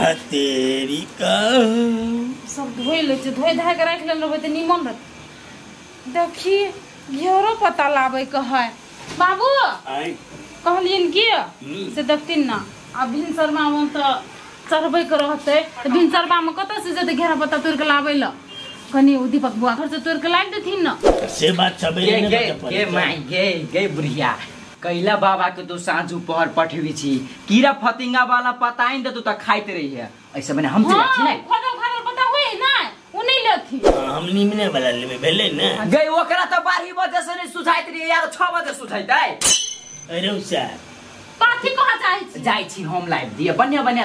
तेरी का सब धोइ लै छै, धोइ धाइ के राखि लेने रहबै तऽ नीमन रहतै। देखी घेरो पता लाबै के है बाबू। कहलियनि की से देखथिन ना, आ भिनसरमा मे तऽ चढ़बै के रहतै, तऽ भिनसरमा मे कतऽ से जेतै घेरा पत्ता तोड़ि के लाबै लए? कनी ओ दीपक बुआ घर से तोड़ि के लाबि देथिन ना। से बात सबेरे गे गे माई गे गे बुढ़िया, कैला बाबा के तू साँझ पहर पठबी छी, कीड़ा फतिंगा वाला पता आनि देतौ तऽ खाइत रही है। ऐसे मने हम चलि छी नै खदल खदल पता होई नै, उ नै लेथी। हम निमने वाला लेबै भेलै ने गे। ओकरा तऽ 12 बजे से नै सुझाइत रही यार, 6 बजे सुझाइतै। अरे उसा कथी कह चाहै छी? जाइ छी हम लाइव दिए, बढ़िया बढ़िया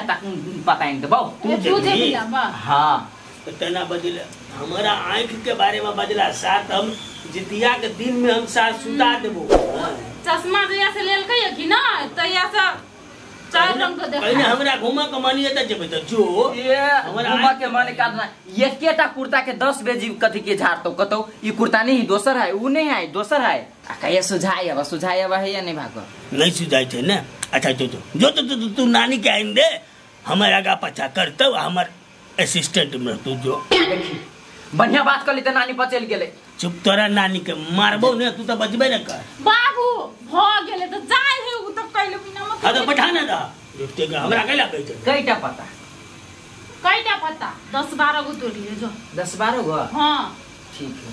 पता आनि देबौ। तू जेबी बा? हां तो तेना बजले हमरा आंख के बारे में बजला साथ, हम जितिया के दिन में हम साथ सुता देबो। चश्मा जहिया से लेलकै कि ना तहिया से चार रंग के देखा। पहिने हमरा घुमा के मानिए त जेबै त जो हमरा घुमा के माने का ना। एकेटा कुर्ता के 10 बेजी कथी के झाड़तो कतौ, ई कुर्ता नहीं दोसर है, उ नहीं है दोसर है। आ कहिया सुझाई अब सुझाई अब है या नहीं भागो? नहीं सुझाई छै ने। अच्छा जो जो जो तो तू नानी के आइन दे, हमर आगा पाछा करतौ, हमर असिस्टेंट में तू जो। देखी बढ़िया बात करली त नानी पर चल गेलै। चुप, तोरा नानी के मारबो ने, तू त बजबे ने कर। बाबू भ गेलै त जाय है उ त कैलो बिना मत। हां त बैठा ना दा झूठे के हमरा कैला कहै छै। कईटा पता? कईटा पता 10-12 गो तोड़ लिए जो। 10-12 गो? हां ठीक है।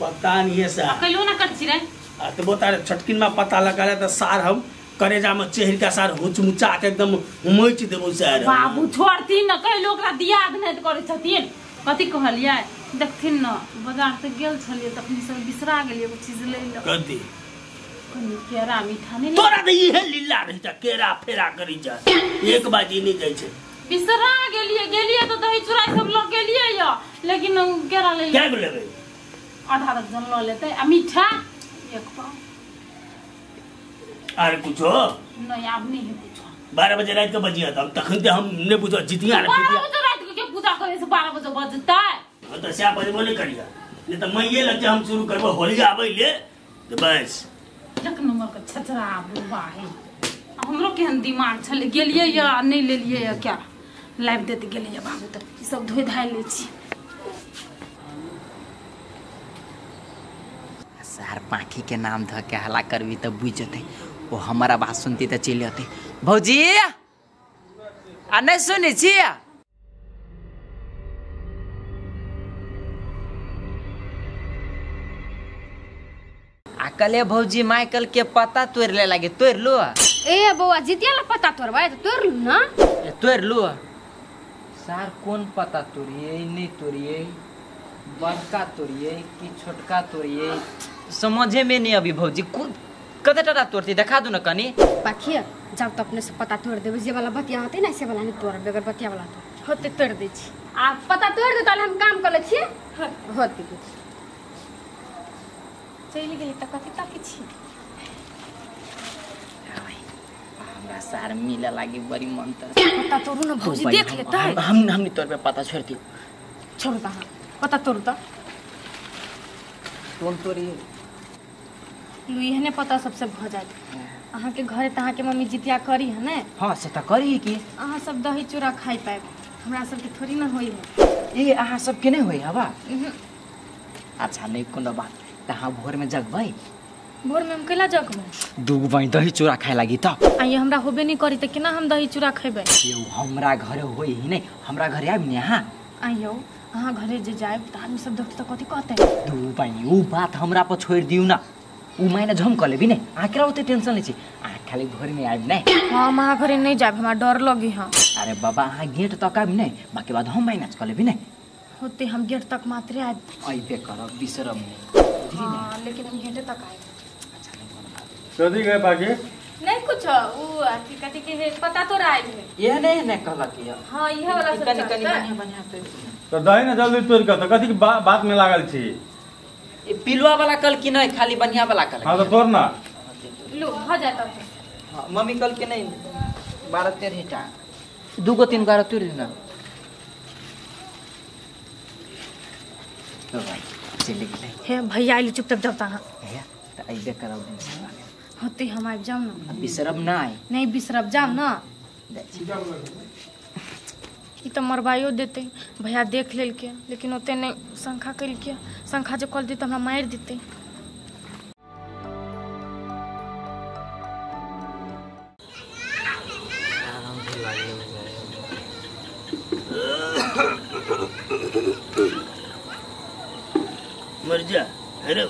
पता नहीं है सा कैलो ना कर छी रे। आ त बोतार छटकिन में पता लगा ले त सार हम करेजा में चेहर का सार हुचमुचा के एकदम मोच देबो सार। बाबू छोड़थिन न, कैलो ओकरा दियाद नै करै छथिन। कथी कहलियै देखथिन न, बाजार से गेल छलियै तखनी सब बिसरा गेलियै एगो चीज लै ल। कथी? कनी केरा मीठा नै तोरा त इहे लीला रही जा, केरा फेरा करी जा, एक बाजी नहीं जाइ छै। बिसरा गेलियै, गेलियै त दही चूड़ा सब ल गेलियै या, लेकिन केरा लै क्या लेबै? आधा दर्जन ल लेतै आ मीठा एक पाव। आर कुछो नहीं? आब नहीं है कुछो। 12 बजे रात के बजिया हम तखन ते हम ने बुझो जितिया रे 12 बजे रात के पूजा करे से 12 बजे बजतै। हां त से बजबो नहीं करिया, नहीं त मइये लग हम शुरू करबो होली आबै ले त बस। एक नंबर के छचरा बुबा है। हमरो केहन दिमाग छले, गेलियै या नहीं लेलियै या क्या लाइव देत गेलियै बाबू त ई सब धोइ धाइ लै छी। सार पाखी के नाम ध के हला करबी त बुझ जतै, वो हमारा बात सुनती त चलि अतै। भौजी आ नहीं सुनै छी? आ कले भौजी माइकल के पता तोड़ ले लागे, तोड़ लो। ए बौआ जितिया ला पता तोड़बै त तोड़ लू ना। ए तोड़ लो सार। कोन पता तोड़िए नहीं तोड़िए, बड़का तोड़िए कि छोटका तोड़िए समझे में नहीं अभी भौजी। कते टाटा तोड़ती देखा दू ना कनी। पाखिया जाओ तो अपने से पता तोड़ देबै, जे वाला बतिया होतै ना से वाला नहीं तोड़ब, बगैर बतिया वाला तो होते तोड़ दै छी। आ पता तोड़ दे तहन हम काम कर लै छियै। होते चलि गेली त कथी ताकै छी? हमरा सार मिले लागी बड़ी मन तर। पता तोड़ू ना भौजी देख लेतै। हम नहीं तोड़बे, पता छोड़ दियो। छोड़ दा, पता तोड़ दा। कोन तोड़ी? लू एहने पता सबसे भ जात। अहाँ के घरे त अहाँ के मम्मी जितिया करी है ने? हां से त करी की। अहाँ सब दही चूड़ा खाइ पाएब, हमरा सब के थोड़ी ना होई है। ए अहाँ सब के नहीं होई हवा? अच्छा नहीं कोनो बात, त अहाँ भोर में जगबै? भोर में हम केला जगबै? दू बाई दही चूड़ा खाए लागी त। आइ हमरा होबे नहीं करी त केना हम दही चूड़ा खेबै? यौ हमरा घरे होई ही नहीं, हमरा घरे आबि ने अहाँ। आइयौ अहाँ घरे जे जायब त आदमी सब देखतै त कथी कहतै? दू बाई उ बात हमरा पर छोड़ दियौ ना, उ मायने झम क लेबी ने, अहाँ केना ओते टेंशन लै छी? अहाँ खाली भोर में आबि नै। हम अहाँ घरे नहीं जायब, हमरा डर लगी है। अरे बाबा अहाँ गेट तक आबि नै, बाकी बाद हम मायने क लेबी ने। होते हम गेट तक मात्रे आबि। अइबे करब बिसरब नै। हां लेकिन हम गेटे तक आबि। अच्छा नहीं कोनो बात। कथी गए बाकी? नहीं कुछ, उ अथी कथी के है पता तो आइल है। ये नहीं ने कहलक ये। हां इहे वाला सब कनी कनी बढ़िया बढ़िया तो दही ने जल्दी तोड़ के त कथी के बात में लागल छी? ए पिलुआ वाला कल की नहीं, खाली बढ़िया वाला कल। हां तो तोड़ ना। लो भ जात। हां मम्मी कल के नहीं 12-13 टा, दू गो तीन गो तोड़ देना। तो भाई चलि गेलै। हे भैया आइल, चुपचाप जाओ ता। भैया त अइबे करब दिन होते हम आबि जाओ ना। बिसरब नै? नहीं बिसरब, जाओ ना। ई तऽ मरवाइयो देतै। भैया देख लेलकै लेकिन ओते नहि शंखा केलकै, शंखा जे कल देतै हमरा मारि देतै। मर जा अरे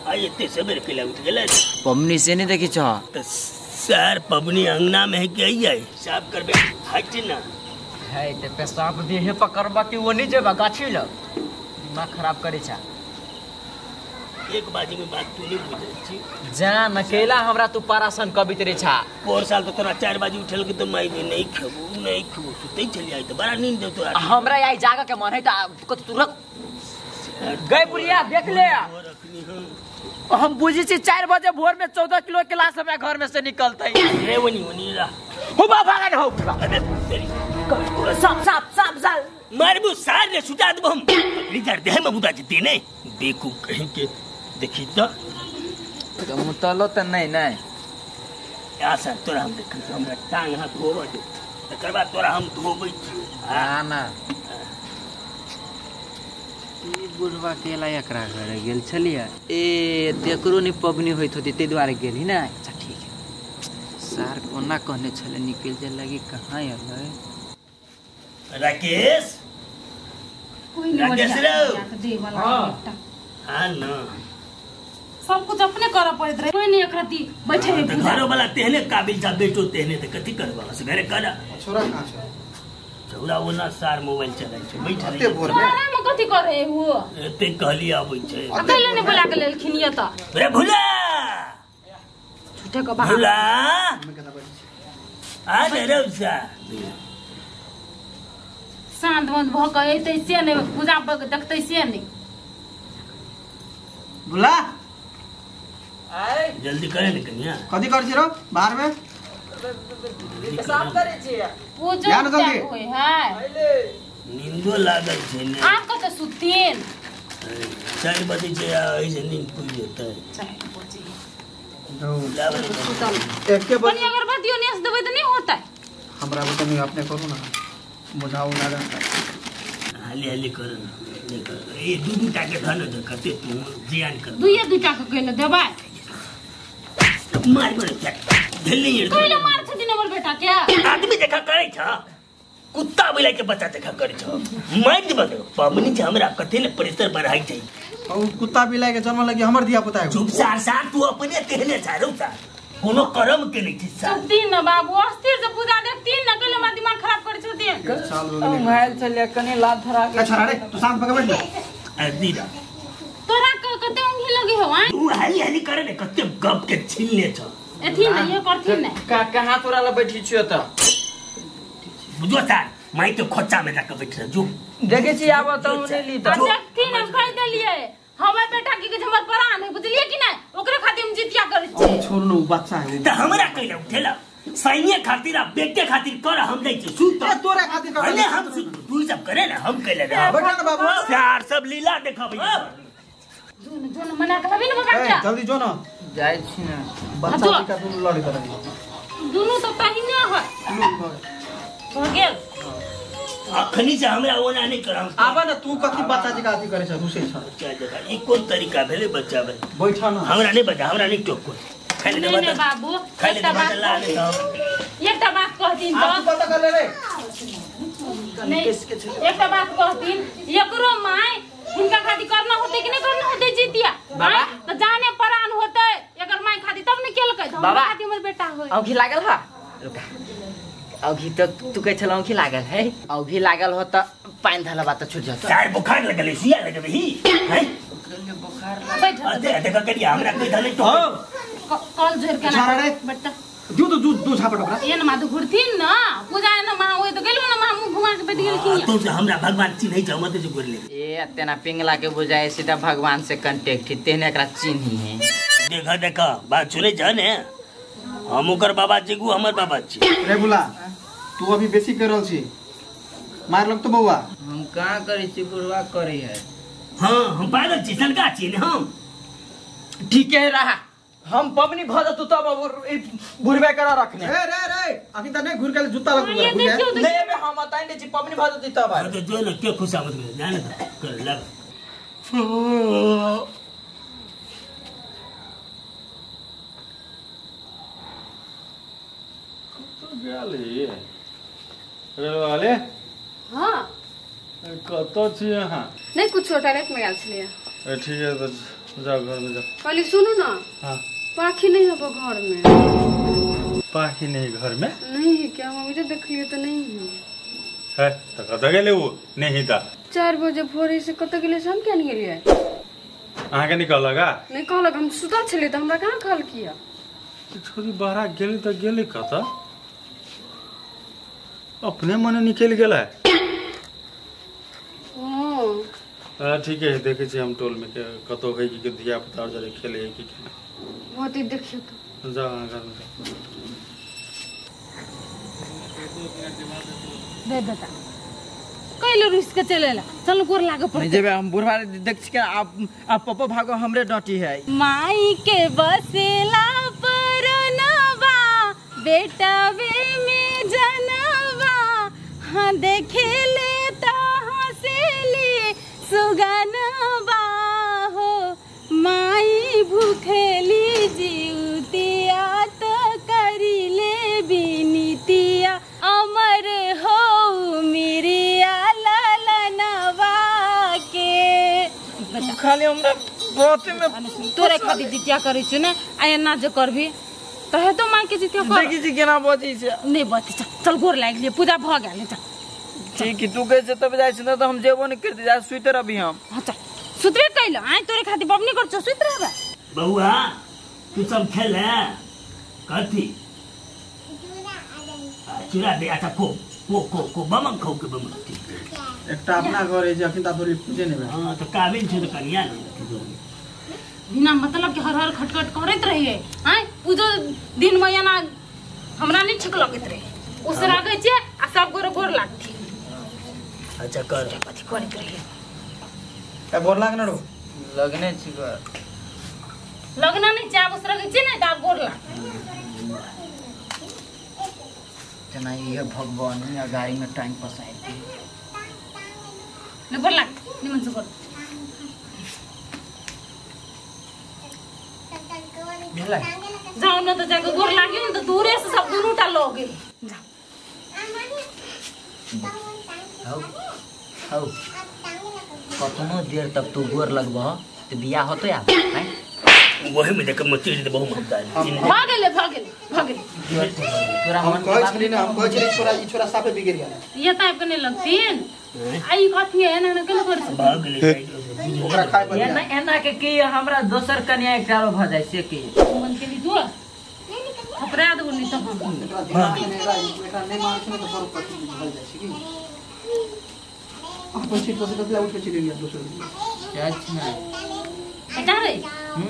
आई एते सबेर केला उठ गेलै। पबनी से नहीं देखी छ त सर पबनी अंगना में है के आई साफ करबे हट ना है ते पेशाब देहे पकड़बा के वो नहीं जेबा गाछी लग दिमाग खराब करे छ। एक बाजी में बात तू नहीं बुझै छी जान अकेला हमरा तू परासन कबित रे छा। पोर साल तो तोरा 4 बजे उठल के तो माई नहीं खेबू नहीं खेबू सुतै चली आई त बड़ा नींद दे तोरा। हमरा आई जागा के मन है त कत तू रख गए बुढ़िया देख ले। हम बुझी छी 4 बजे भोर में 14 किलो के लाश हमरा घर में से निकलते रे वनी वनी रा हो बाबा भागन हो अबे तेरी साफ साफ साफ साफ मारबू सार रे सुता देब हम रिजर देह में बुदा जते ने देखू कहीं के देखी त मुतलो त नहीं नहीं आशा तोरा हम देख हमरा टांग हाथ धोब दे तकर बाद तोरा हम धोबै छी। ना ना ई बुढ़वा केला एकरा घरे गेल छलियै ए तेकरो नहीं पबनी होइत होती ताहि दुआरे गेली ना। अच्छा ठीक है सार कोना कहने छले निकल जाए लगी कहाँ अलै राकेश कोई नहीं राकेश रे हां ना सब कुछ अपने करऽ पड़ैत रहे कोई नहीं एकरा दी बैठे है पूजा घरो वाला तेहने काबिल जा बेटो तेहने त कथि करबा से घरे कर छोरा कहां छ छोरा ओना सार मोबाइल चলাই छै बैठल एते भोर में तोरा में कथि करे हो एते कहली आबै छै अकेले ने बुला के लेलखिन ये त रे भुला झूठे के बाहर भुला आ रे रौसा शांत बंद भ के एतै से नै पूजा पर देखतै से नै भुला जल्दी करे ने कन्या कथि कर छी रो बाहर में पेशाब करे छी पूजो होय है नींदो लागल छै ने आप कत सुतीन 4 बजे छै ऐ से नींद खुलि जेतै 4 बजे एके बजे कनी अगरबत्ती नेस देबै त नहीं होतै हमरा बता नहीं अपने करू ना बुझाऊ लागल हाली हाली कर ना नहीं कर ए दू दू टा के धन दे कते तू जियान कर दुइये दुटा के कहले देबै मार मार क्या भेलै कोइला मार छथिन हमर बेटा के आदमी देखा करै छ कुत्ता बिलाई के बच्चा देखा करै छ मार देबे पबनी छै हमरा कते ने प्रेशर बढ़ाई छै ओ कुत्ता बिलाई के जन्म लगी हमर धिया पुता चुप सार सार तू अपने तेहने छ रौ सार कोनो कर्म के नहीं छी सार सुनतीन न बाबू अस्थिर से पूजा देखतीन न कहले हमरा दिमाग खराब करै छथिन साल हो गेलै घायल छलियै कनी लात धरा के अच्छा रे तू शांत भके बैठ अदीरा तोरा कते उंगी लगे हो तू हाली हाली करे ने कते गप के छीनले छ एथी न ये करथिन ने का कहां तोरा ल बैठी छियो त बुझो सार माई तो खोचा में जाके बैठ रह जो देखे छी आब त उने ली त देखथिन हम कह देलियै हमर बेटा की के हमर प्राण है बुझलियै कि नै ओकरे खातिर हम जितिया करै छी छोड़ न उ बच्चा है त हमरा कइला उठेला सैन्य खातिर आ बेटे खातिर कर हम नै छी सुत तोरा खातिर कर अरे हम सुत तू सब करे ना हम कइला रे बैठ ना बाबू सार सब लीला देखबै जो न जो न मना करबी न बच्चा जल्दी जो न जाय छी ना बच्चा का दुनु लड़ी कर दुनु तो पहिने है भ गेल अखनी से हमरा ओना नहीं करम आबा ना तू कथि बच्चा जी का अथि करे छ रुसे छ बच्चा देखा ई कोन तरीका भेलै बच्चा भेलै बैठ ना हमरा नहीं बता हमरा नहीं टोक कोई खाली नहीं नहीं बाबू खाली एकटा बात कहथिन त पता कर ले रे नहीं एकटा बात कहथिन एकरो my हुनका खातिर करना होते कि नहीं करना होते जीतिया बाबा त जाने परान होते एकर my खातिर तब ने केलकै त हमरा खातिर हमर बेटा होय औखी लागल हा रुका औखी त तू कहै छल औखी लागल है औखी लागल हो त पानि धलबा त छूट जात सार बुखार लगल है सुइया लगबे ही हैं बुखार बैठ अरे देखा करिया हमरा कोई धले तो कल जोर के ना बेटा दू तो दू दू झापट ओकरा ये न माधु घुरथिन न पूजा न मा ओइ त गेलु न मा मुंह घुमा के बैठ गेलखिन तो से हमरा भगवान चिन्है छ मत जे गोर ले ए तेना पिंगला के बुझाए सीधा भगवान से कांटेक्ट है तेने एकरा चिन्ही है। देखा देखा बात सुनै छ ने हम ओकर बाबा छी गु हमर बाबा छी रे बुला तू अभी बेसी कर रहल छी मार लग तो बौआ हम कहां करै छी बुढ़वा करै है हां हम पागल छी सनका छी ने हम ठीक है रहा हम पबनी भ जतु तब ई बुढ़बे करा रखने। रे रे रे अखन त नहीं घुर के जूता लगू नहीं बे हम बताइ नै छी पबनी भ जतु तब आ तो जो न के खुशामत करे जाने त कर लग। गेली रे वाले। हां कतौ छी अहाँ? नहीं कुछ टॉयलेट में गेल छलियै। ए ठीक है तो जाओ घर में जाओ। पहले सुनू ना। हाँ पाखी नहीं है घर में। पाखी नहीं घर में? नहीं है क्या? मम्मी तो देखलिए तो नहीं है। है तो कतौ गेले वो? नहीं था 4 बजे भोरे से कतौ गेले से हम क्या नहीं गेलियै। अहाँ के नहीं कहलक? नहीं कहलक, हम सुतल छलियै त हमरा कहाँ कहल किया। छोरी बाहर गेली त गेली कतौ अपने मने निकल गेलै। हां ठीक है देखे छी हम टोल में के कतौ है कि धिया पुता जरे खेले है कि केना। बहुत ही देखियो तो जा घर में जा। दे बेटा कैलो रुस के चलेला चल गोर लागे पड़ते। नहीं जेबे हम बुढ़वा देख छी के आप पप्पा भागो हमरे डांटी है। माई के बसेला परनवा बेटा वे में जनवा हां देखे ले ता हंसेली सुगनवा हो माई भूखेली जीवतिया तो करीले बिनतिया अमर हो मिरिया ललनवा के। खाली हमरा बात में तोरे खातिर जितिया करै छु ने आ एना जे करबी त हे तो माई के जितिया कर। देखी छी केना बजै छै। नहीं बजै छै चल गोर लागि लिए पूजा भ गेल चल। ठीक है तू कह जे तब जाइ छी न त हम जेबो न करते जा सुइत रहबी हम। हां चल सुतबे कैल आइ तोरे खातिर बबनी कर छौ सुइत रहबे। बउआ तू सब खेल है कथी? चूड़ा दे। अच्छा खो खो खो खो बमक खो के बमक। एकटा अपना घर है जे अखन ता धरि पूजे नै भेल। हां त काबिल छै त कनिया ने बिना मतलब के हर हर खटखट करैत रहिए। आइ पूजो दिन में एना हमरा नहीं ठीक लगैत रहे उसरागै छै आ सब गोर गोर लागथि। अच्छा कर कथी करैत रहिए? त गोर लाग न रो लगने छी गोर लगना नहीं चाहे उसरागै छै ने त आब गोर लाग। तना ये भगवान या गाड़ी में टाइम पसाई ने गोर लाग निमन से गोर जाओ न त जाके गोर लागियो न त दूरे से सब दुनू टा लगे जा। हौ हौ कतनो देर तक तू गोर लगबह त बियाह होतो या हैं? वही में देख मचीर दे बहु मत भ गेले भ गेले भ गेले। तोरा हम कहै छली ना हम कहै छली छोरा ई छोरा साफे बिगड़ गेल। ये त आब के नहीं लगतीन आई कथी है ना केना कर भ गेले ओकरा खाय पर एना एना के की हमरा दोसर कन्या एकटा भ जाय से की मन के ली दो थपरा देबो नहीं त हम एकरा नहीं मार छै त पर कथी भल जाय छै की अपन सीट पर से कथी उठ के चलि गेल दोसर क्या छै ना बेटा रे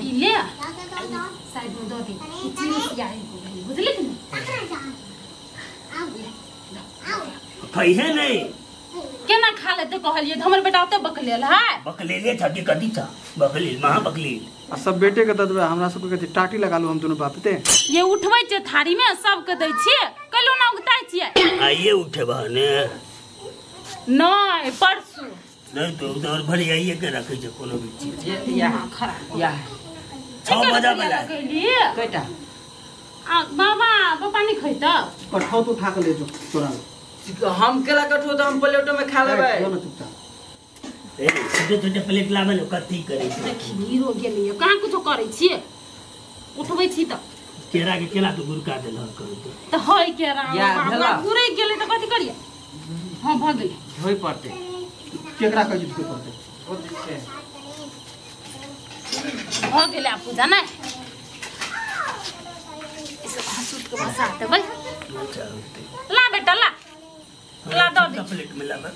ई ले साइड में दो दे ई चीज आई बुझली कि खइहे नहीं केना खा लेते कहलिए हमर बेटा ओते बकलेल है। बकलेले छ कि कथी छ? बकलेल महा बकलेल। आ सब बेटे के ददबे हमरा सब के कथी टाटी लगा लो हम दोनों बाप ते। ये उठबै छै थारी में सब के दै छिए कइलो ना उगताइ छिए। आइए उठेबा ने नहीं परसू नहीं तो उधर भरी आइए के रखै छै कोनो भी चीज। या या 6 बजे वाला कइटा आ बाबा पापा नहीं खइता कठौ तो उठा के ले जो तोरा हम केला कठो त हम प्लेटो में खा लेबै। जो चुपचाप ए छोटे छोटे प्लेट लाबे न कथी करै छै? देखी रो गेलिए कहाँ कुछो करै छिए उठबै छी त केरा के केला तो गुरका देलहक कर त हय केरा बाबा गुरै गेलै त कथी करिए? हां भ गेलै धोइ पड़तै। केकरा कहै छै धोइ पड़तै? ओ छै भ गेलै आ पूजा नै इस हंसुत के बसा देबै। ला बेटा ला ला दो दे प्लेट में लाबे।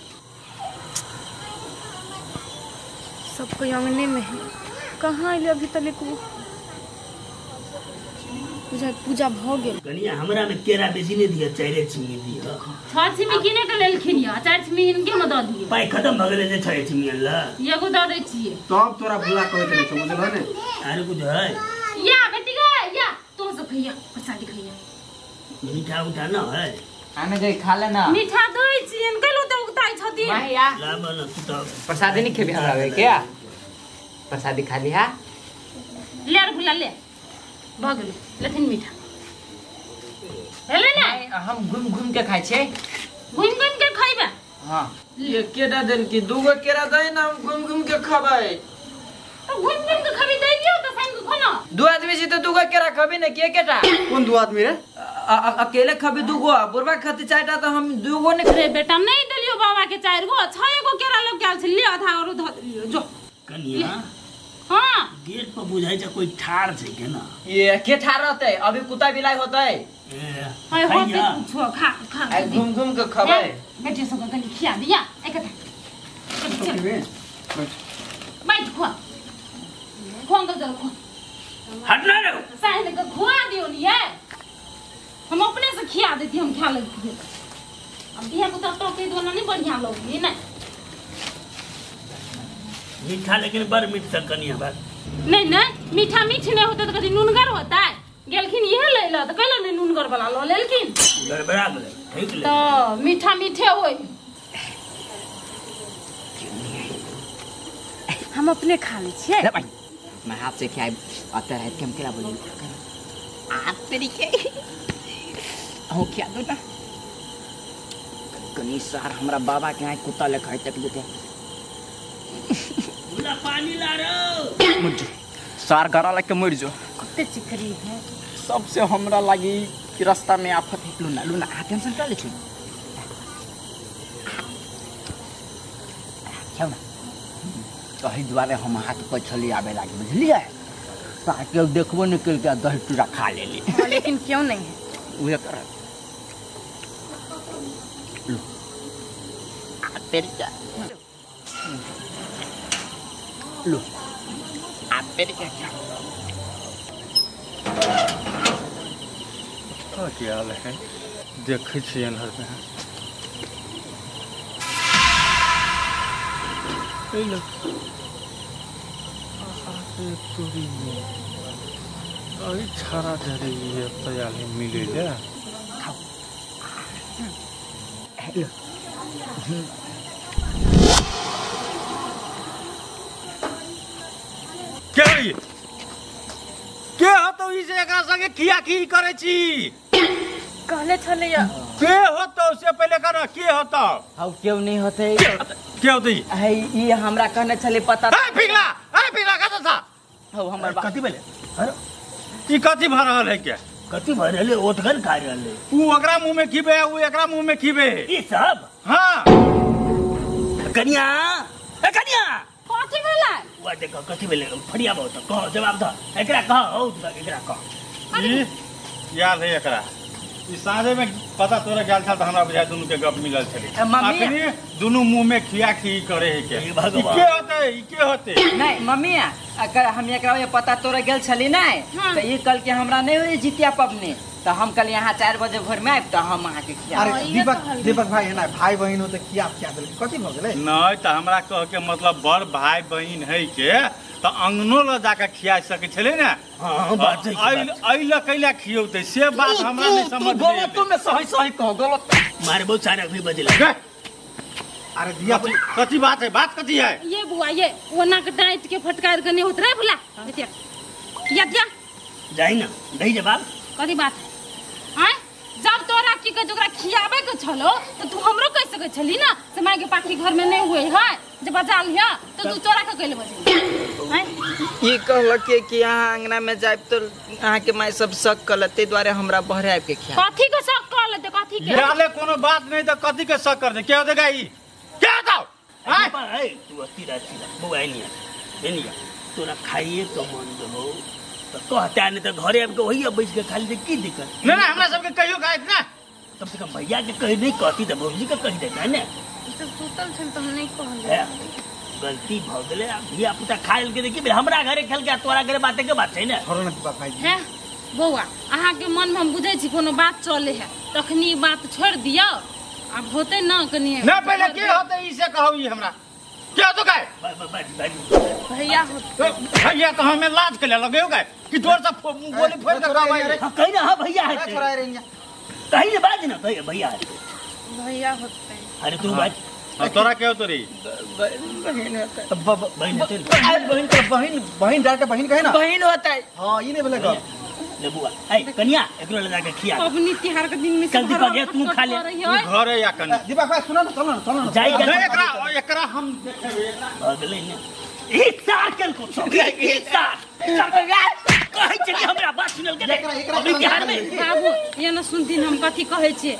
सब कोई अंगने में है कहाँ अइले अभी तक को पूजा पूजा भ गेल। कनिया हमरा में केरा बेसी नहीं दिया 4 छिमी दिया। 6 छिमी किने के लेलखिन या 4 छिमी इनके में the दिए। पाई खत्म भ गेलै जे 6 छिमी अनला एगो the दै छिए तब तोरा भुला कहैत रहे समझल ने आर कुछ है या बेटी गे तू सब खइया प्रसादी खइया मीठा उठा न है आने गई खा लेना मीठा दै छियन कैलो त उगताइ छथिन माया लाब न तू त प्रसादी नहीं खेबी हमरा क्या प्रसादी खा लिहा ले रे भुला ले भ गेलै लेथिन मीठा हेले ने हम घूम घूम के खाइ छै घूम घूम के खइबा हां ये केटा देल की दूगो केरा दे ना हम घूम घूम के खबै तो घूम घूम के खबी दे दियो त संग खाना दू आदमी छी त दूगो केरा खबी ने के केटा कोन दू आदमी रे अकेले खबी दूगो बुढ़वा खाती चारटा त हम दूगो ने रे बेटा नहीं देलियो बाबा के चार गो 6 गो केरा लग गेल छै ले आधा और ध देलियो जो कनिया हां गेट पर बुझाइ छै कोई ठार छै के ना ये के ठार रहतै अभी कुत्ता बिलाई होतै ए हाय होतै कुछो खा खा आ घूम घूम के खबै बेटी सब कनी खिया दिया एक चल बैठ खुआ खुआ अंकल चल खुआ हट ना रे साहिल के खुआ दियो नी ये हम अपने से खिया देती हम खा लेती अब बिया को तो के दोना नहीं बढ़िया लोग ये ना मीठा लेकिन बड़ मीठ से कनिया बात नहीं नहीं मीठा मीठ नहीं होता तो कभी नूनगर होता है गेलखिन ये ले ला तो कहलो नहीं नूनगर वाला लो लेलखिन गड़बड़ा गेलै ठीक ले तो मीठा मीठे होय हम अपने खा ले छियै ले भाई मैं हाथ से खियाब आता है के हम केला बोली आ तरीके हो खिया दो ना कनी सार हमरा बाबा के यहाँ कुत्ता ले खाई तक जेते बुला पानी ला रो मर जो सार गरा लग के मर जो कते चिकरी है सबसे हमरा लगी कि रास्ता में आफत है लूना लूना आ टेंशन का ले छी खाओ ना तही दुआरे हम हाथ पर छली आबे लागी बुझलिए ताकि देखबो निकल के दही चूड़ा खा लेली लेकिन क्यों नहीं है उहे कर लो आ तेरी क्या लो आ तेरी क्या क्या हाल है देखै छियन हर में ए लो तोरी अरे छारा धरे ये तयाली मिले जा खाओ लो के होई के हतो ई से एकरा संगे किया की करे छी कहले छलैया के होतो से पहले कर के होतो हाउ क्यों नहीं होते के होते है ई हमरा कहने छले पता ए पिघला कत था हौ हमर बा कथि भेलै अरे ई कथि भ रहल है के कथि भ रहल है ओटगन खा रहल है ऊ ओकरा मुंह में खिबे ऊ एकरा मुंह में खिबे ई सब हां कनिया ए कनिया कथि भेलै वा देखो कथि भेलै फड़िया बहुत कह जवाब द एकरा कह हौ एकरा कह ई याद है एकरा ई साँझे में पता तोरा गेल छल त हमरा बुझाय दुनू के गप मिलल छलै मम्मी अखनी दुनू मुंह में खिया खी करे है के हे भगवान। ई के होते ई के होते नहीं मम्मी अगर हम एकरा ये पता तोरा गेल छली नहीं हाँ। त ई कल के हमरा नहीं होई जितिया पबनी त हम कल यहाँ 4 बजे भोर में आइब त हम अहाँ के खिया अरे ये दीपक तो हल्दी। दीपक भाई है ना भाई बहन हो त किया किया देलकै कथि भ गेलै नहीं त हमरा कह के मतलब बड़ भाई बहिन है के त अंगनो ल जाके खिया सके छलै ने हां बात छै अइ ल कैला खियौते से बात हमरा नहीं समझ में गलत में सही सही कहो गलत मारे बहुत सारे अभी बजला एलै। अरे दिया कथी बात है बात कथी है ये बुआ ये वो नाक डांट के फटकार के नहीं होत रे भुला बेटिया या या जाई ना दही जवाब कथी बात है आय जब तोरा की के जोकरा खियाबे के छलो तो तू हमरो कह सके छली ना से माय के पाखी घर में नहीं हुए है जे बजा लिया तो तू तोरा के कहले बजे आय ई कहलक कि अहाँ अंगना में जाइब तो अहाँ के माय सब शक कलत ताहि दुआरे हमरा बहरे आबि के खिया कथी के शक कर लेते कथी के याले कोनो बात नहीं त कथी के शक कर दे के होते ई के होता आय ए तू अस्थिर अस्थिर बउआ एनिया एनिया तोरा खाइए के मन हो तो कहता नहीं तो घरे आबि के वही बैठ के खाली की दिक्कत नहीं नहीं हमरा सबके कहियो खाए ना कम से कम भैया के कही नहीं कहती तो भौजी के कही देता ने सब सुतल छल त हम नहीं कहले गलती भ गेलै आ धिया पुता खा लेलकै देखी हमरा घरे खेलकै आ तोरा घरे बाते के बात छै ने छोड़ो ना दीपक भाई है बौआ अहाँ के मन में हम बुझै छी कोनो बात चले है तखनी बात छोड़ दियौ आब होते ना कनी ना पहले के होते ई से कहू ई हमरा क्या तो काय भैया भैया तो हमें लाज के लगे हो गए कि जोर से गोली फोड़ के कहबै। हां कहि ना, हां भैया है छोरा रे कहि ना बाज ना भैया भैया भैया होते। अरे तू बाज तोरा के होतो रे बहन होता बहन होते बहन के बहन बहन डायरेक्ट बहन कहे ना बहन होता है। हां ई नहीं बोले गप ले बुआ ए कन्या एकरो ले जाके खिया पबनी तिहार के दिन में चल दीपक ये तू खा ले घर है या कन्या दीपक भाई सुनो ना चलो ना चलो ना जाई नहीं एकरा एकरा हम देखेबे एकरा भगले ने एक साथ कल को सब एक साथ कहै छै कि हमरा बात सुनल के अभी बिहार में बाबू ये ना सुनथिन हम कथी कहै छियै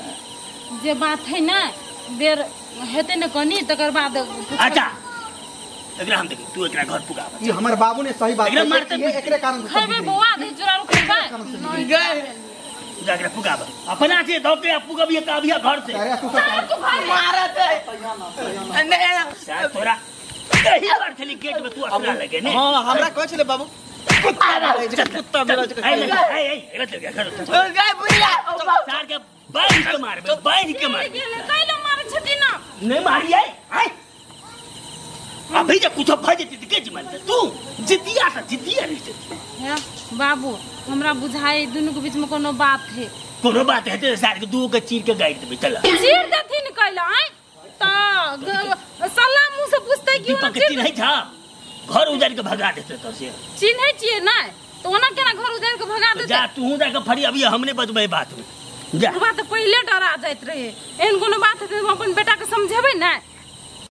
जे बात है ना बेर हेतै ने कनी तकर बाद अच्छा एकरा हम देखी तू एकरा घर पुगा ई हमर बाबू ने सही बात एकरा मारते ये एकरे कारण से खैबे बौआ दे चोरा खैबे गए जा एकरा पुगाब अपना से धोके पुगाबिए त अभी घर से। अरे तू सब मारत है नहीं तोरा कही बार छली गेट में तू अपना लगे ने। हां हमरा कहै छले बाबू कुत्ता मेरा ए ए ए एकरा चल गया घर गए बुढ़िया सार के बांध के मारबे बांध के मारबे कैला मारै छथिन ना नहीं मारी आई आई अभी जब कुछ भ जेती त के जिम्मा तू जितिया से जितिया रही जेती हे बाबू हमरा बुझाई दुनू के बीच में कोनो बात है कोनो बात है त सार के दू के चीर के गाइड देबे चल चीर देथिन कैला आइ त सल्ला मुंह से पूछते कि दीपक के चिन्है छा घर उजाड़ के भगा देते तो से चिन्है छियै नै त ओना केना घर उजाड़ के भगा देते जा तू जा के फरी अभी हमने बजबै बात में जा बात पहिले डरा जाइत रहे एहन कोनो बात हेतै हम अपन बेटा के समझेबै नै।